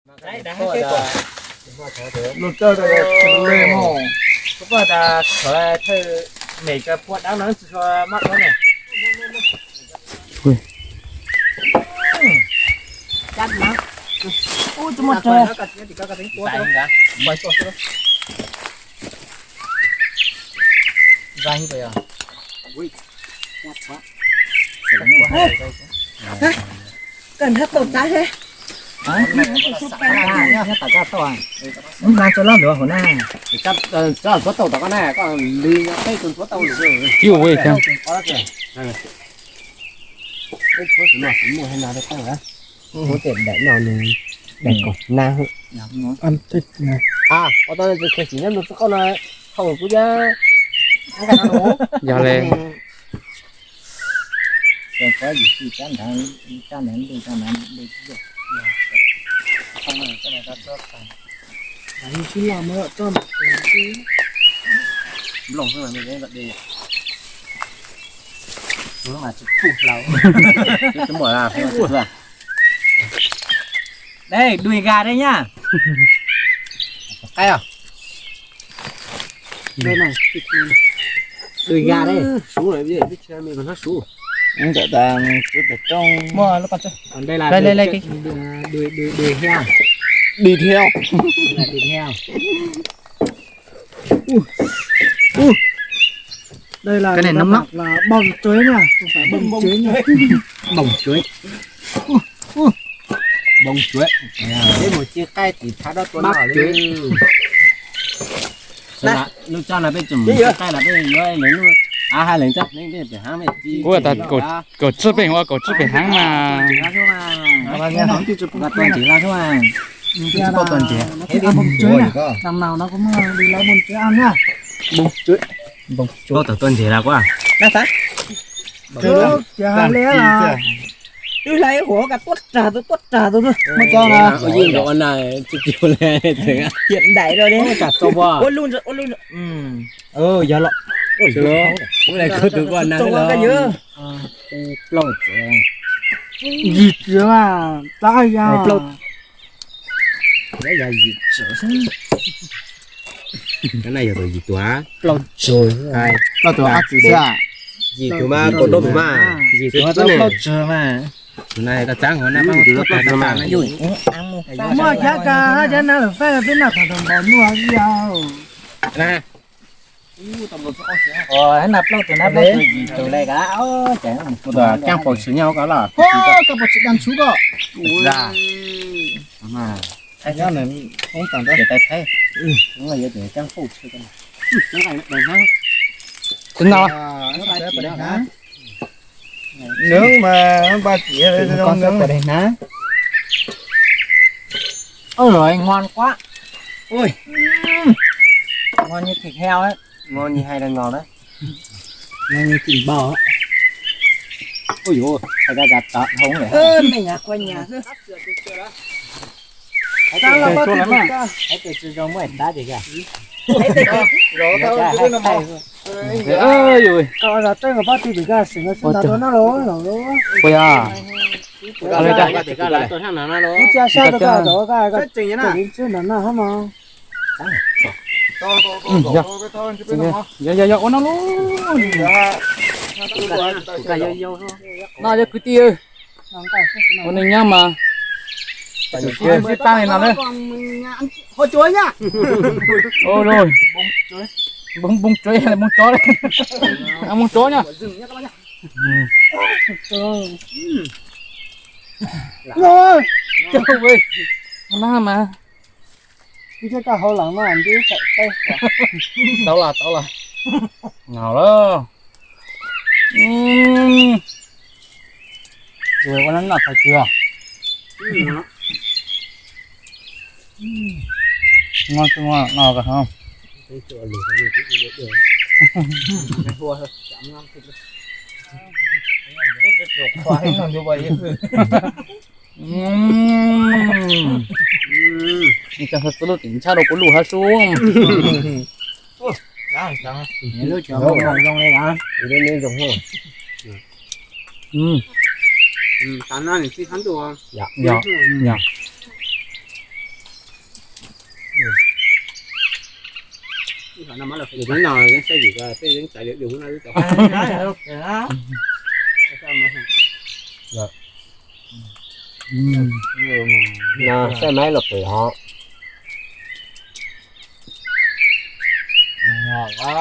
Koj hnab tau tab he. Ntxuav loj ntawd hauv na. Tsuav tau tom koj na, koj li nyob peb tus ntxuav tau lawm. Ib ua ib tag. Peb tshuav tus no kuv muaj hais no rau koj na. Kuv tias daim no nws daim kaum na. A, ua tau nws tus kheej tsis nyob nws txoj qauj no, hau kuv ya. Yog le. Dej, đùi gà đây nha. Qaib à? Đùi gà đây. Sub rồi, biết, biết cha mày còn hát sub. Ntawm tas, ntawm tas trong. Đây là đùi, đùi, đùi, đùi heo. Đi theo. Đây là đùi heo. Ui. Ui. Đây là cái này người ta nấm lắm. Bảo là bông chuối nha, không phải bông chuối nha. Bông chuối. Ui. Ui. Bông chuối. Ej, mus ci qaij tim thab dab tuaj no li. Lub tsob no peb tsis mus ci qaij los peb yuav lwm lub, a, hais lwm tsob neeg peb pem heev peb ci. Kuv tas kaum tsib pem ua kaum tsib pem heev mas. Tam no nó cũng đi lấy bông chuối ăn nha. Bông chuối. Bông chuối. Tau tuaj nreg lawm kuv. Twb hlais ib huam kas tuaj rag tus tuaj rag tus. Muaj tso na. Ua yij nkaus ua na, tsis kiv le. Hiện đại rồi đấy. Ua lub, ua lub. Yog los. Ua lub, ua lub koj tus koj na los. Plaub txwv. Yim txwv mas, tab yog. Yog yim txwv. Koj na yog tus yim tuav. Plaub txwv. Plaub txwv, ob txwv xwb. Yim txwv mas kaum rau txwv mas. Yim txwv tau plaub txwv mas. Tus na koj txab nkaus na, muaj cab kas hab cab na lawm faj peb na thaum thaum npaum nuj yau. Ua na plaub tus na plaub tus yim tus le ka. Caab paus tshwm nyob ko los. Koj paus tshwm dag tshub koj. Thaib, thaib, thaib. Caab paus tshwm ko. Tus no. Nws mas npaj tias zoo nws. Ôi, ngon quá. Ui. Ngon như thịt heo ấy. Ngon như hai là ngon đấy. Ngon như thịt bò á. Ôi dồi ôi, hay ra gà tọt hống vậy hả? Ơ, mày nhà qua nhà xưa. Hãy từ từ cho mỗi đá thì kìa. Hãy từ từ. Rồi, tao cứ nói mà. Ơ, ui. Tao là trên của bác thì bị ra xỉn nó xỉn nó nó lố lố. Ui à. Ui da. Ui da. Ui da. Ui da. Ui da. Ui da. Yog, yog, yog ua no lub. No yog kwv tij, ua neeg nyob mas. Tus sib tag li no na. Ua lub. Npoo tsuav, npoo tsuav, npoo tsuav na. Tau mas. Tau los, tau los. Ngau lawm. Ua no noj qhov twg? Noj tsis noj no koj hov. Txog txog lub tim ntshab rau kuv lub hab sub. Lub cov zoo li a. Yog, yog. Tus no yeej saib yus, peb yeej txais yus na. Saib maiv los pem hov. Muag li.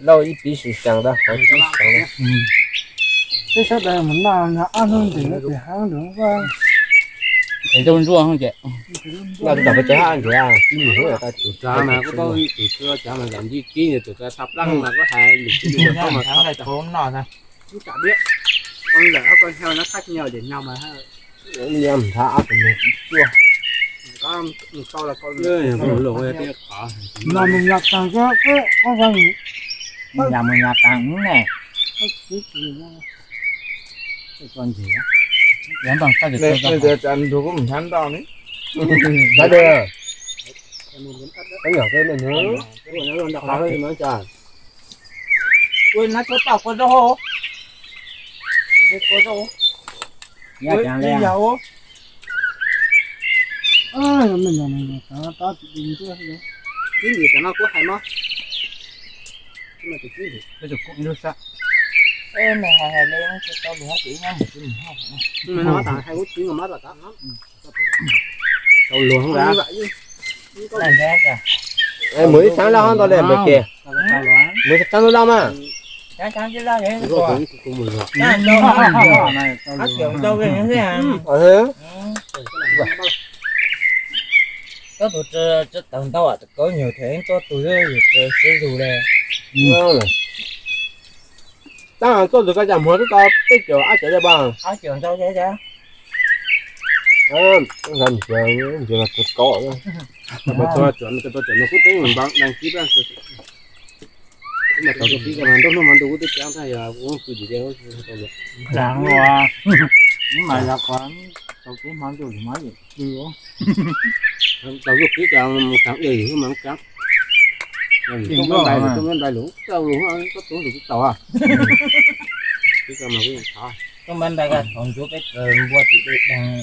Lauj ib piv sim xees ntawd, qhov ib xees ntawd. Peb sawv daws mus noj ob hnub ntev pem hav lawm. Es zoo ntsuag ces noj twb tau pes tsawg hab ntiav, ib hnub tau tus tsav mas kuj paub tus tsav mas yam ntsib kib tus tsav tha plab mas kuj hais lus tsis lus mas noj. Ib tsam diab, koj lawm koj nyob no qab nyob ces no mas nyob mus thav ob tug me tib cuaj. Los mus nyas tas, nyas mus nyas tas hnub ne. Tias tsam nrug kuv mus thav ntoj ne. Dab de, peb nyuam koj me hnub. Ua nab tsuab tauj kua zaub hauv. Kua zaub. Ib yam no kuv hais mas. Nws hais hais li tsis tau lus hab ces ib nyab mus tsis mus hab. Tau lus hab. Mus ib thab laj hab ntau le mus ke. Mus ib thab laj mas. Koj tus tsi tawg ntau, kauv nyuag them ib txoj tus xwb yus tsi siab zug le. Tab txoj tus koj cas muag twb tau peb caug ab caug li pas. Ab caug ntau li cas. Ntawd tsis kauv. Tau txog tsuam no, tau tsuam no kuj teeb npav daj kib, kuv mas tau txoj kib ko mas nrog hnub mas ntu kuj twb cab tag yog kuv kws tim tias tau lawm. Mas yog qhov tau kib hmov ntuj lwm hmov yim. Tau txoj kib ko mus thav ua yus mas cab. Tub me npai lus, tub me npai lus tau lus, tub lus tau. Kib ko mas kuj thov. Tub me npai ko thaum ntsuav peb txawm npua tim dej deeg,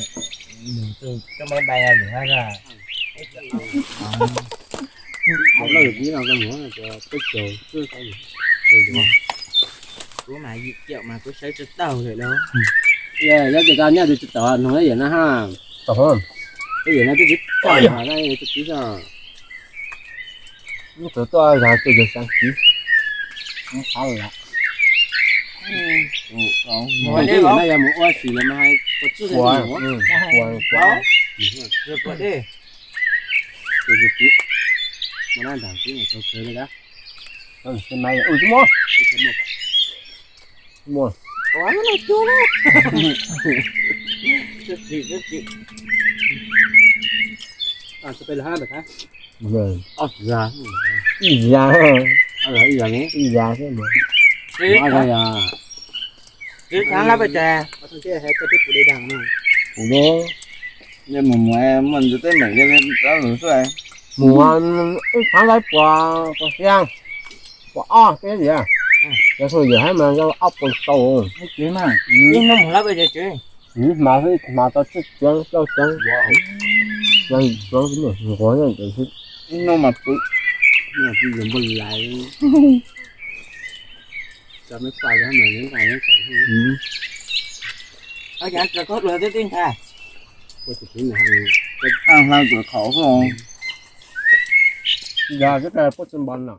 tub me npai lus hab. Kuv mas yim caum mas kuv saib tsis taus lawm lauj. Yog tias koj nyob tsis taus no yam no ha. Yam no twb tsis tau, tsis tau. Tus tuaj yog tus yawg xeev kiv, qhov lawm. Tus yawg no yog mus ua si lawm mas hais ua tsis ua. Mus na nram kib tau kawg li a. Mus. Ib yam, ib yam, ib yam xwb mas. Txiv thav lab pes tsawg? Kuv lub, nej mus mus muaj ntsis teeb meem li rov lus xwb. Mus ib thav lab puas, puas xya, puas ob peb yam. Cov xyoo yawm hab mas ob puas tau. Ib hnub mus lab pes tsawg? Hma xwb, hma tau tsib tsev plaub tsev. Nquag ib hnub mas pw, npaj lais. Cov me paj mas nqa nqa. Ua cas koj dua twb tib ntag. Ua tsis txiv ntag, hla tuam thaum xwb. Yog twb puab tsi npog no.